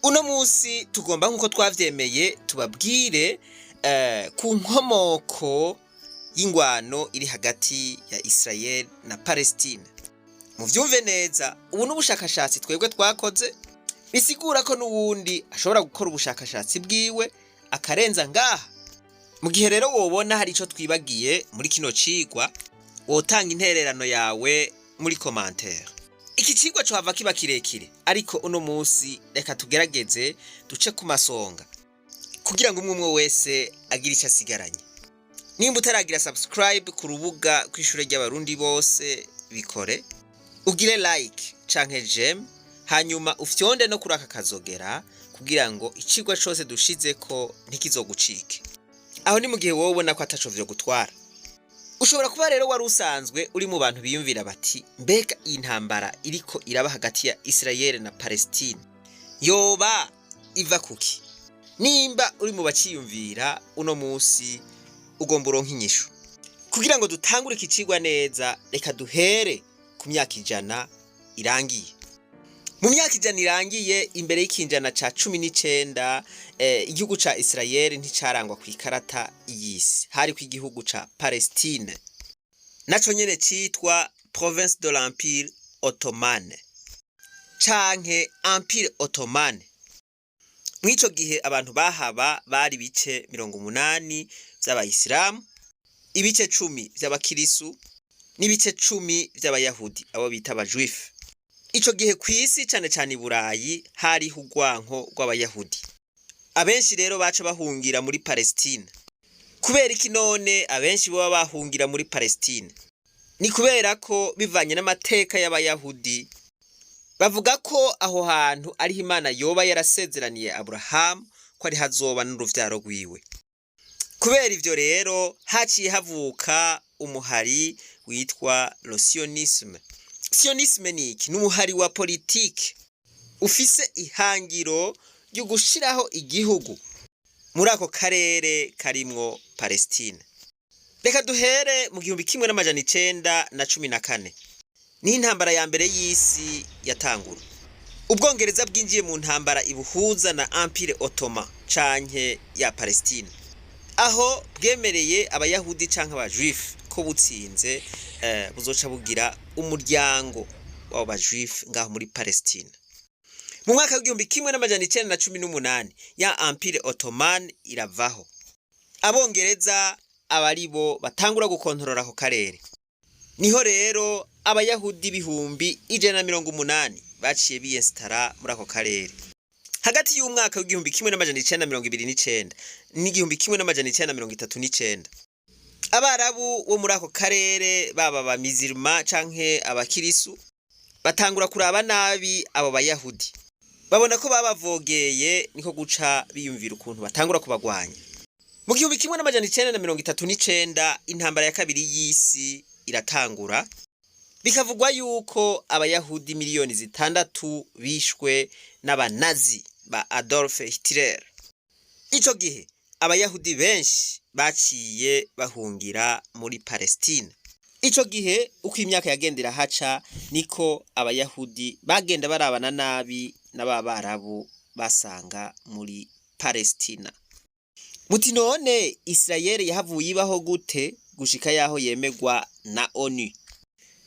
Uno munsi tugomba, nk'uko twavyemeye, tubabwire ku nkomoko y'ingwano iri hagati ya Israel na Palestine. Muvyumve neza, ubu n'ubushakashatsi twebwe twakoze, bisigura ko n'uwundi ashobora gukora ubushakashatsi bwiwe akarenza ngaha. Mu gihe rero wobona hari ico twibagiye muri kino cigwa, wotanga intererano yawe muri commentaire. Iki cigwa cohava kiba kirekire, ariko uno munsi reka tugerageze duce ku masonga kugira ngo umwe umwe wese agire ico asigaranye. Nimba utaragira subscribe ku rubuga kw'ishure ry'Abarundi bose, bikore, ugire like canke j'aime, hanyuma ufyonde no kuri aka kazogera kugira ngo icigwa cose dushizeko ntikizogucike. Aho ni mu gihe wowe ubona ko ataco vyo gutwara. Ushobora kuba rero wari usanzwe uri mu bantu biyumvira bati: "Mbega iyi ntambara iriko iraba hagati ya Israel na Palestine yoba iva kuki?" Nimba uri mu baciyumvira, uno musi ugomba uronke inyishu. Kugira ngo dutangure iki cigwa neza, reka duhere ku myaka 100 irangiye. Mu myaka 100 irangiye, imbere y'ikinjana ca 19, igihugu ca Israel nticarangwa ku ikarata y'isi. Hariko igihugu ca Palestine, naco nyene citwa Province de l'Empire Ottomane canke Empire Ottomane. Mw'ico gihe abantu bahaba bari ibice 80 vy'abayisilamu, ibice 10 vy'abakirisu n'ibice 10 vy'abayahudi, abo bita abajuifu. Ico gihe kw'isi, cane cane i Burayi, hariho urwanko rw'abayahudi. Abenshi rero baca bahungira muri Palestine. Kubera iki none abenshi boba bahungira muri Palestine? Ni kubera ko bivanye n'amateka y'abayahudi, bavuga ko aho hantu ariho Imana yoba yarasezeraniye Aburahamu ko ari hazoba n'uruvyaro rwiwe. Kubera ivyo rero haciye havuka umuhari witwa le sionisme. Sionisme ni iki? Ni umuhari wa politike ufise ihangiro ryo gushiraho igihugu muri ako karere karimwo Palestine. Reka duhere mu 1914, niho intambara ya mbere y'isi yatangura. Ubwongereza bwinjiye mu ntambara ibuhuza na Empire Ottoman canke ya Palestine, aho bwemereye abayahudi canke abajuifu ko butsinze buzoca bugira umuryango w'abo bajuifu ngaho muri Palestine. Mu mwaka w'1918 ya Empire Ottoman iravaho, abongereza aba aribo batangura gukontorora ako karere. Niho rero abayahudi 180,000 baciye biyesitara muri ako karere. Hagati y'umwaka w'1929 n'1939, abarabu bo muri ako karere, baba abamizirima canke abakirisu, batangura kuraba nabi abo bayahudi, babona ko babavogeye, niko guca biyumvira ukuntu batangura kubagwanya. Mu 1939 intambara ya kabiri y'isi iratangura. Bikavugwa yuko abayahudi miliyoni 6 bishwe n'abanazi ba Adolf Hitler. Ico gihe abayahudi benshi baciye bahungira muri Palestine. Ico gihe uko imyaka yagendera haca, niko abayahudi bagenda barabana nabi n'ababarabu basanga muri Palestina. Muti: "None Israel yahavuye ibaho gute gushika yaho yemegwa na ONU?"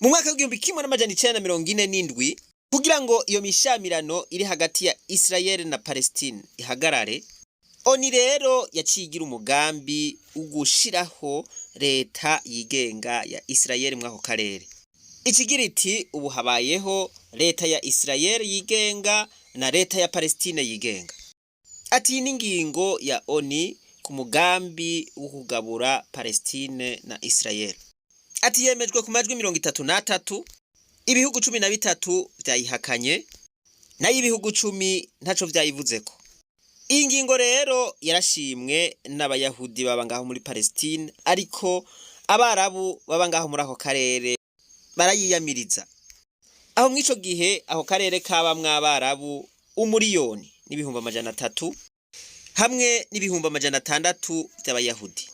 Mu mwaka w'1947, kugira ngo iyo mishamirano iri hagati ya Israel na Palestine ihagarare, ONU rero yaciye igira umugambi wo gushiraho leta yigenga ya Israel mw'ako karere. Ikigira iti: "Ubu habayeho leta ya Israel yigenga na leta ya Palestine yigenga." Ati: "Iyi ni ingingo ya ONU ku mugambi wo kugabura Palestine na Israel." Ati: "Yemejwe ku majwi 33, ibihugu 13 vyayihakanye, nayo ibihugu 10 ntaco vyayivuzeko." Iyi ngingo rero yarashimwe n'abayahudi baba ngaho muri Palestine, ariko abarabu baba ngaho muri ako karere barayiyamiriza. Aho mw'ico gihe ako karere kabamwo abarabu 1,300,000 hamwe n'600,000 vy'abayahudi.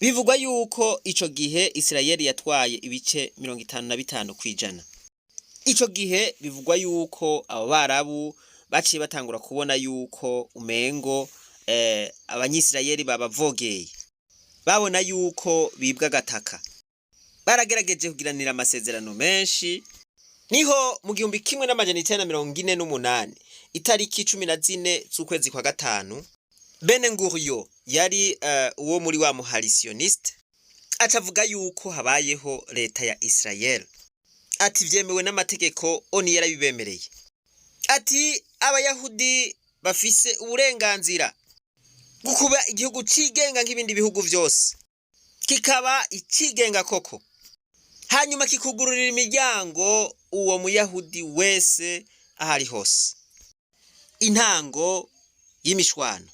Bivugwa yuko ico gihe Isirayeli yatwaye ibice 55%. Ico gihe bivugwa yuko abo barabu baciye batangura kubona yuko umengo abanyisirayeli babavogeye, babona yuko bibwa agataka. Baragerageje kugiranira amasezerano menshi. Niho mu 1948, itariki 14 z'ukwezi kwa gatanu, Ben Gurion yari uwo muri wa muhari sioniste, acavuga yuko habayeho leta ya Israel. Ati vyemewe n'amategeko, ONU yarabibemereye. Ati abayahudi bafise uburenganzira bwo kuba igihugu cigenga nk'ibindi bihugu vyose, kikaba icigenga koko, hanyuma kikugururira imiryango uwo muyahudi wese ahari hose. Intango y'imishwano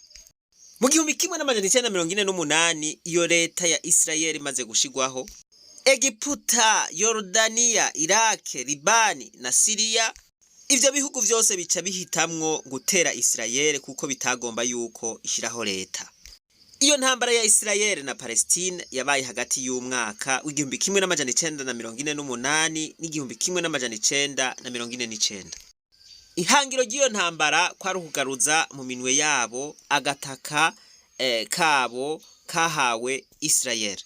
mu 1948, iyo leta ya Israel imaze gushigwaho, Egiputa, Yorodaniya, Irake, Libani na Siriya, ivyo bihugu vyose bica bihitamwo gutera Israel kuko bitagomba yuko ishiraho leta. Iyo ntambara ya Israel na Palestine yabaye hagati y'umwaka w'1948 n'1949. Ihangiro ry'iyo ntambara kwari ukugaruza mu minwe yabo agataka kabo kahawe Israel.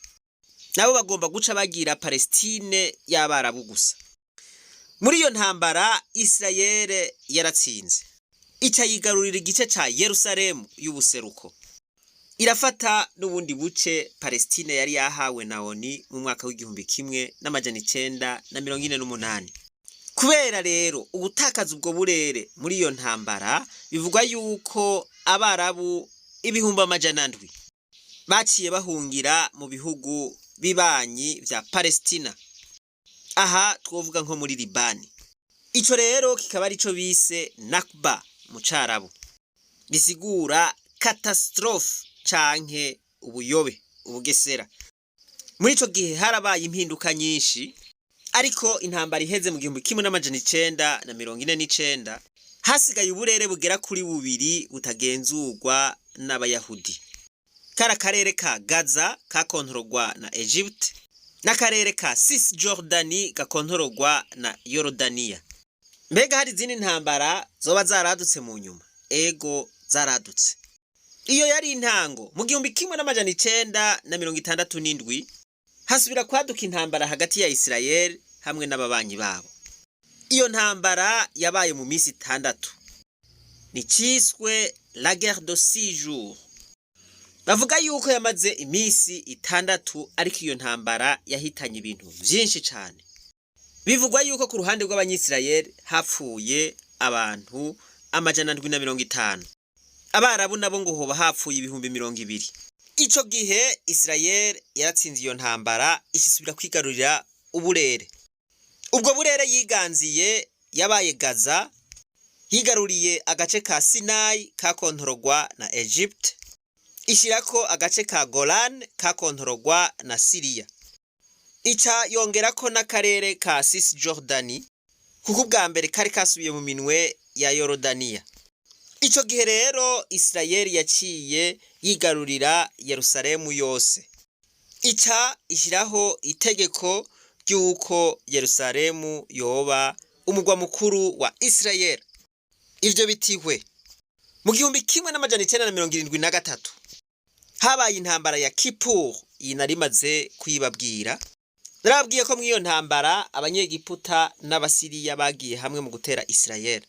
Nabo bagomba guca bagira Palestine y'Abarabu gusa. Muri iyo ntambara Israel yaratsinze, ica yigarurira igice ca Yerusalemu y'ubuseruko, irafata n'ubundi buce Palestine yari yahawe na ONU mu mwaka w'1948. Kubera rero ugutakaza ubwo burere muri iyo ntambara, bivugwa yuko Abarabu 700,000 baciye bahungira mu bihugu bibanyi vya Palestina. Aha twovuga nko muri Libani. Ico rero kikaba arico bise Nakba mu Carabu, bisigura catastrophe canke ubuyobe, ubugesera. Muri ico gihe harabaye impinduka nyinshi, ariko intambara iheze mu 1949, hasigaye uburere bugera kuri bubiri butagenzurwa n'Abayahudi: kari akarere ka Gaza kakontororwa na Egypte n'akarere ka Cisjordanie gakontororwa na Yorodaniya. Mbega hari izindi ntambara zoba zaradutse mu nyuma? Ego, zaradutse. Iyo yari intango. Mu 1967 hasubira kwaduka intambara hagati ya Israel hamwe n'ababanyi babo. Iyo ntambara yabaye mu minsi 6, ni ciswe la guerre de six jours. Bavuga yuko yamaze iminsi 6, ariko iyo ntambara yahitanye ibintu vyinshi cane. Bivugwa yuko ku ruhande rw'Abanyisirayeli hapfuye abantu 750, Abarabu nabo ngo hoba hapfuye 20,000. Ico gihe Israel yaratsinze iyo ntambara, isubira kwigarurira uburere. Ubwo burere yiganziye yabaye Gaza, yigaruriye agace ka Sinai kakontororwa na Egypte, ishirako agace ka Golan kakontororwa na Siriya, ica yongerako n'akarere ka Cisjordanie, kuko ubwa mbere kari kasubiye mu minwe ya Yorodaniya. Ico gihe rero Israel yaciye yigarurira Yerusalemu yose, ica ishiraho itegeko ry'uko Yerusalemu yoba umugwa mukuru wa Israel. Ivyo bitihwe mu 1973 habaye intambara ya Kipur. Iyi narimaze kuyibabwira. Narababwiye ko mw'iyo ntambara Abanyegiputa n'Abasiriya bagiye hamwe mu gutera Israel.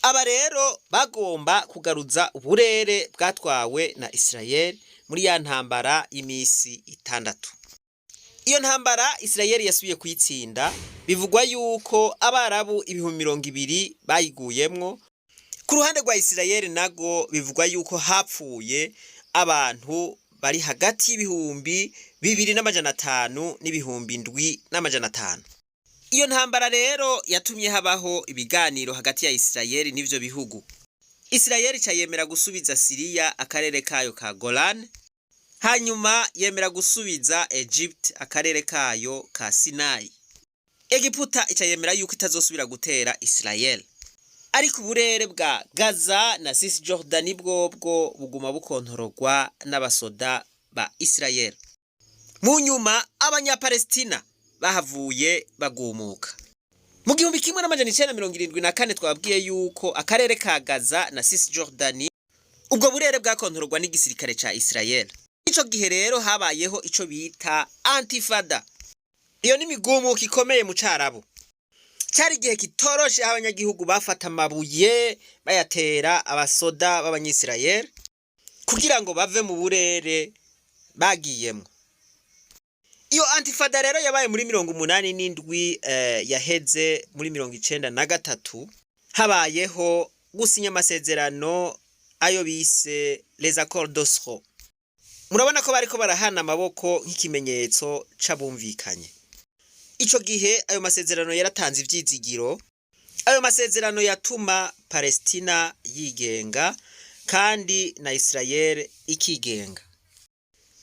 Aba rero bagomba kugaruza uburere bwatwawe na Israel muri ya ntambara y'imisi 6. Iyo ntambara Israel yasubiye kuyitsinda. Bivugwa yuko Abarabu 20,000 bayiguyemwo. Ku ruhande rwa Israel nago bivugwa yuko hapfuye abantu bari hagati y'2,500 n'7,500. Iyo ntambara rero yatumye habaho ibiganiro hagati ya Israel n'ivyo bihugu. Israel ica yemera gusubiza Siriya akarere kayo ka Golan, hanyuma yemera gusubiza Egypt akarere kayo ka Sinai. Egiputa ica yemera yuko itazosubira gutera Israel, ariko uburere bwa Gaza na Cisjordanie bwobwo buguma bukontororwa n'abasoda ba Israel. Mu nyuma Abanyapalestina bahavuye bagumuka. Mu 1974 twabwiye yuko akarere ka Gaza na Cisjordanie, ubwo burere bwakontororwa n'igisirikare ca Israel. Ico gihe rero habayeho ico bita antifada. Iyo ni imigumuko ikomeye mu Carabu. Cari igihe kitoroshe aho abanyagihugu bafata amabuye bayatera abasoda b'Abanyisirayeli kugira ngo bave mu burere bagiyemwo. Iyo antifada rero yabaye muri 87, yaheze muri 93 habayeho gusinya amasezerano ayo bise les accords d'Oslo. Murabona ko bariko barahana amaboko nk'ikimenyetso c'abumvikanye. Ico gihe ayo masezerano yaratanze ivyizigiro. Ayo masezerano yatuma Palestina yigenga kandi na Israel ikigenga.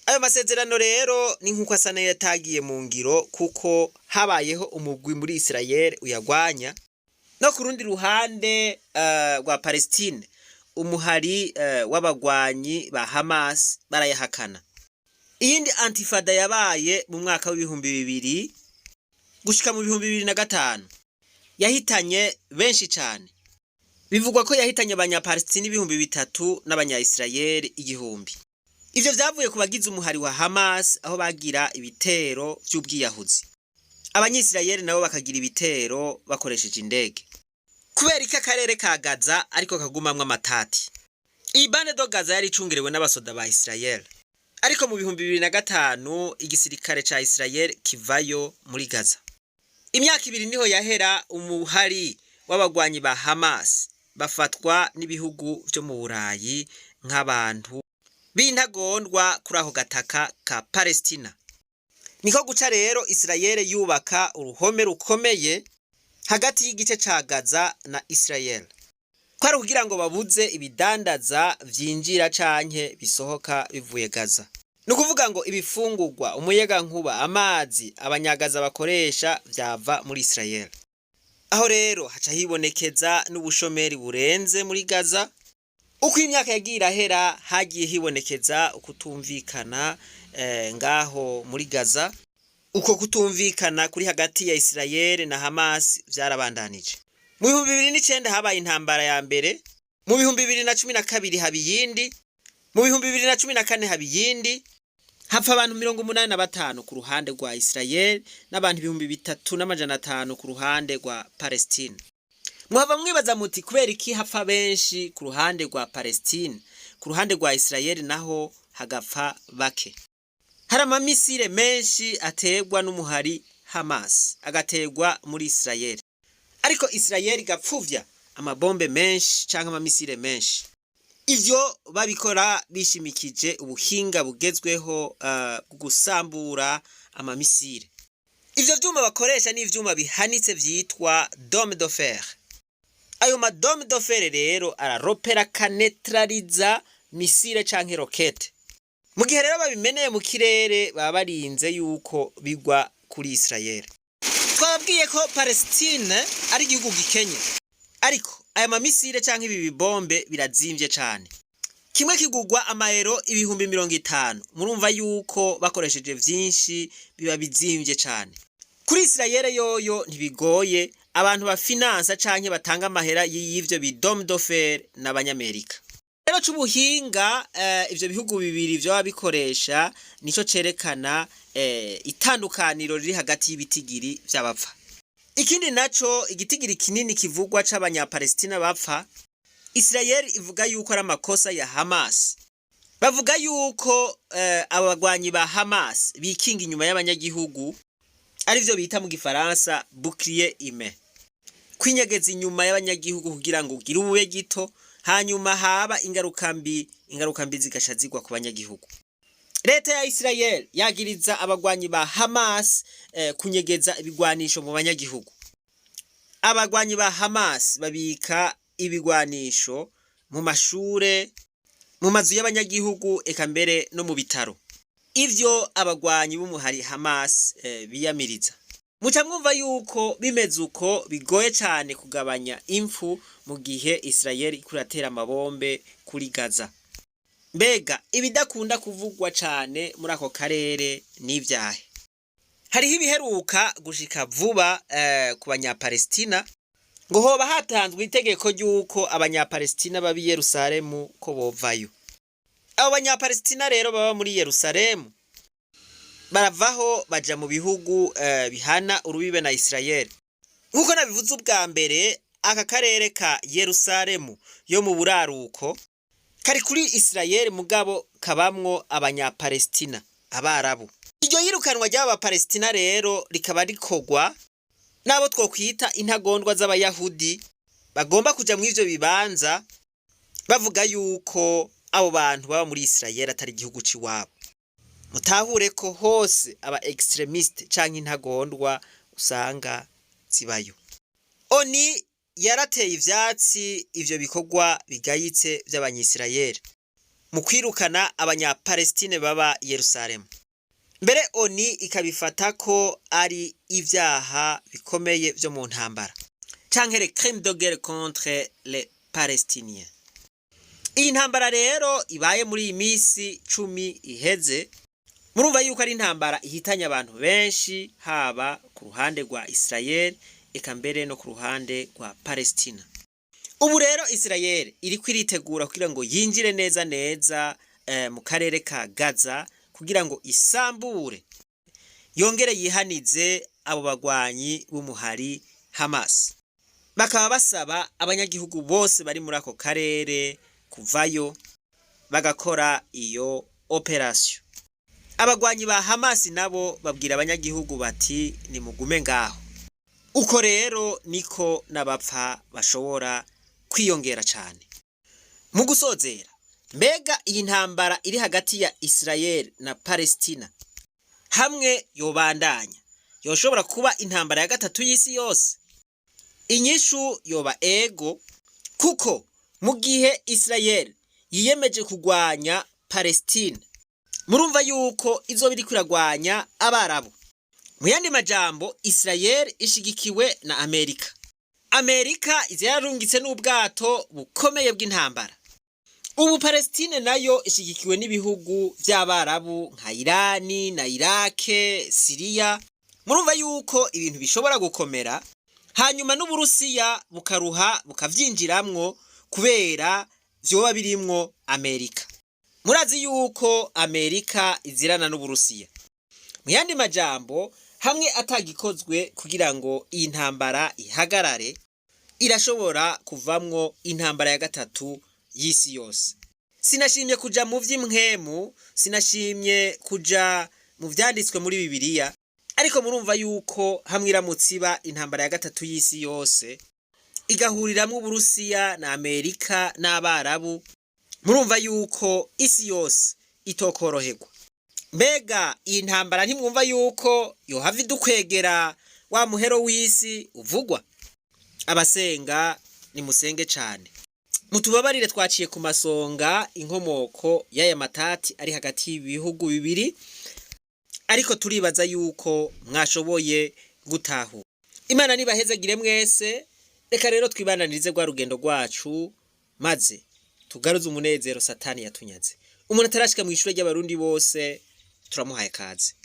Ayo masezerano rero ni nk'uko asa n'ayatagiye mu ngiro, kuko habayeho umugwi muri Israel uyagwanya, no ku rundi ruhande rwa Palestine umuhari w'abagwanyi ba Hamas barayahakana. Iyindi antifada yabaye mu mwaka w'2000 gushika mu 2005, yahitanye benshi cane. Bivugwa ko yahitanye Abanyapalestine 3000 n'Abanya-Israel 1000. Ivyo vyavuye ku bagize umuhari wa Hamas, aho bagira ibitero vy'ubwiyahuzi, Abanyisirayeli nabo bakagira ibitero bakoresheje indege. Kubera iki akarere ka Gaza ariko kagumamwo amatati? Iyi bande de Gaza yari icungerewe n'abasoda ba Israel, ariko mu 2005 igisirikare ca Israel kivayo muri Gaza. Imyaka 2 niho yahera, umuhari w'abagwanyi ba Hamas bafatwa n'ibihugu vyo mu Burayi nk'abantu b'intagondwa kuri ako gataka ka Palestina. Niko guca rero Israel yubaka uruhome rukomeye hagati y'igice ca Gaza na Israel, kwari kugira ngo babuze ibidandaza vyinjira canke bisohoka bivuye Gaza. Ni ukuvuga ngo ibifungurwa, umuyagankuba, amazi Abanyagaza bakoresha vyava muri Israel. Aho rero haca hibonekeza n'ubushomeri burenze muri Gaza. Uko imyaka yagiye irahera, hagiye hibonekeza ukutumvikana ngaho muri Gaza. Uko kutumvikana kuri hagati ya Israel na Hamas vyarabandanije. Mu 2009 habaye intambara ya mbere, mu 2012 haba iyindi, mu 2014 haba iyindi, hapfa abantu 85 ku ruhande rwa Israel n'abantu 3500 ku ruhande rwa Palestine. Mwava mwibaza muti: kubera iki hapfa benshi ku ruhande rwa Palestine, ku ruhande rwa Israel naho hagapfa bake? Hari amamisire menshi aterwa n'umuhari Hamas agaterwa muri Israel, ariko Israel igapfuvya amabombe menshi canke amamisire menshi. Ivyo babikora bishimikije ubuhinga bugezweho bwo gusambura amamisire. Ivyo vyuma bakoresha ni ivyuma bihanitse vyitwa dôme de fer. Ayo ma dôme de fer rero araropera, akanetraliza missile canke roquette. Mu gihe rero babimeneye mu kirere, baba barinze yuko bigwa kuri Israel. Twababwiye ko Palestine ari igihugu gikenye, ariko aya mamisire canke ibi bibombe birazimvye cane. Kimwe kigurwa amayero 50,000. Murumva yuko bakoresheje vyinshi biba bizimvye cane. Kuri Israel yoyo ntibigoye. Abantu bafinansa canke batanga amahera y'ivyo bi dôme de fer n'Abanyamerika. Rero c'ubuhinga ivyo bihugu bibiri vyoba bikoresha nico cerekana itandukaniro riri hagati y'ibitigiri vy'abapfa. Ikindi naco, igitigiri kinini kivugwa c'Abanyapalestina bapfa, Israel ivuga yuko ari amakosa ya Hamas. Bavuga yuko abagwanyi ba Hamas bikinga inyuma y'abanyagihugu, arivyo bita mu Gifaransa bouclier humain, kwinyegeza inyuma y'abanyagihugu kugira ngo ugire ubube gito, hanyuma haba ingaruka mbi, ingaruka mbi zigaca zigwa ku banyagihugu. Leta ya Israel yagiriza abagwanyi ba Hamas kunyegeza ibigwanisho mu banyagihugu. Abagwanyi ba Hamas babika ibigwanisho mu mashure, mu mazu y'abanyagihugu, eka mbere no mu bitaro. Ivyo abagwanyi b'umuhari Hamas biyamiriza. Muca mwumva yuko bimeze uko bigoye cane kugabanya impfu mu gihe Israel iriko iratera amabombe kuri Gaza. Mbega ibidakunda kuvugwa cane muri ako karere n'ivyahe? Hariho ibiheruka gushika vuba ku Banyapalestina, ngo hoba hatanzwe itegeko ry'uko Abanyapalestina baba i Yerusalemu ko bovayo. Abo Banyapalestina rero baba muri Yerusalemu baravaho baja mu bihugu bihana urubibe na Isirayeli. Nk'uko nabivuze ubwa mbere, aka karere ka Yerusalemu yo mu buraruko kari kuri Isirayeli, mugabo kabamwo Abanyapalestina, Abarabu. Iryo yirukanwa ry'aba Bapalestina rero rikaba rikorwa n'abo twokwita intagondwa z'Abayahudi bagomba kuja mw'ivyo bibanza, bavuga yuko abo bantu baba muri Isirayeli atari igihugu c'iwabo. Mutahure ko hose aba extrémistes canke intagondwa usanga zibayo. ONU yarateye ivyatsi ivyo bikorwa bigayitse vy'Abanyisirayeli mu kwirukana Abanyapalestine baba Yerusalemu. Mbere ONU ikabifata ko ari ivyaha bikomeye vyo mu ntambara canke les crimes de guerre contre les Palestiniens. Iyi ntambara rero ibaye muri iyi misi 10 iheze, murumva yuko ari intambara ihitanye abantu benshi, haba ku ruhande rwa Israel eka mbere no ku ruhande rwa Palestina. Ubu rero Israel iriko iritegura kugira ngo yinjire neza neza mu karere ka Gaza, kugira ngo isambure yongere yihanize abo bagwanyi b'umuhari Hamas. Bakaba basaba abanyagihugu bose bari muri ako karere kuvayo bagakora iyo opération. Abagwanyi ba Hamas nabo babwira abanyagihugu bati: "Nimugume ngaho." Uko rero niko n'abapfa bashobora kwiyongera cane. Mu gusozera, mbega iyi ntambara iri hagati ya Israel na Palestina hamwe yobandanya, yoshobora kuba intambara ya gatatu y'isi yose? Inyishu yoba ego, kuko mu gihe Israel yiyemeje kugwanya Palestine, murumva yuko izoba iriko iragwanya Abarabu. Mu yandi majambo, Israel ishigikiwe na Amerika. Amerika iza yararungitse n'ubwato bukomeye bw'intambara. Ubu Palestine nayo ishigikiwe n'ibihugu vy'Abarabu nka Irani na Irake, Siriya. Murumva yuko ibintu bishobora gukomera, hanyuma n'Uburusiya bukaruha bukavyinjiramwo, kubera vyoba birimwo Amerika. Murazi yuko Amerika izirana n'Uburusiya. Mu yandi majambo, hamwe atagikozwe kugira ngo iyi ntambara ihagarare, irashobora kuvamwo intambara ya gatatu y'isi yose. Sinashimye kuja mu vy'impwemu, sinashimye kuja mu vyanditswe muri Bibiliya, ariko murumva yuko hamwe iramutse iba intambara ya gatatu y'isi yose, igahuriramwo Uburusiya na Amerika n'Abarabu, murumva yuko isi yose itokoroherwa. Mbega iyi ntambara ntimwumva yuko yohava idukwegera wa muhero w'isi uvugwa? Abasenga nimusenge cane, mutubabarire twaciye ku masonga inkomoko y'aya matati ari hagati y'ibihugu bibiri, ariko turibaza yuko mwashoboye gutahura. Imana nibahezagire mwese. Reka rero twibandanirize rwa rugendo rwacu, maze tugaruze umunezero Satani yatunyaze. Umuntu atarashika mu ishure ry'Abarundi bose, turamuhaye kaze.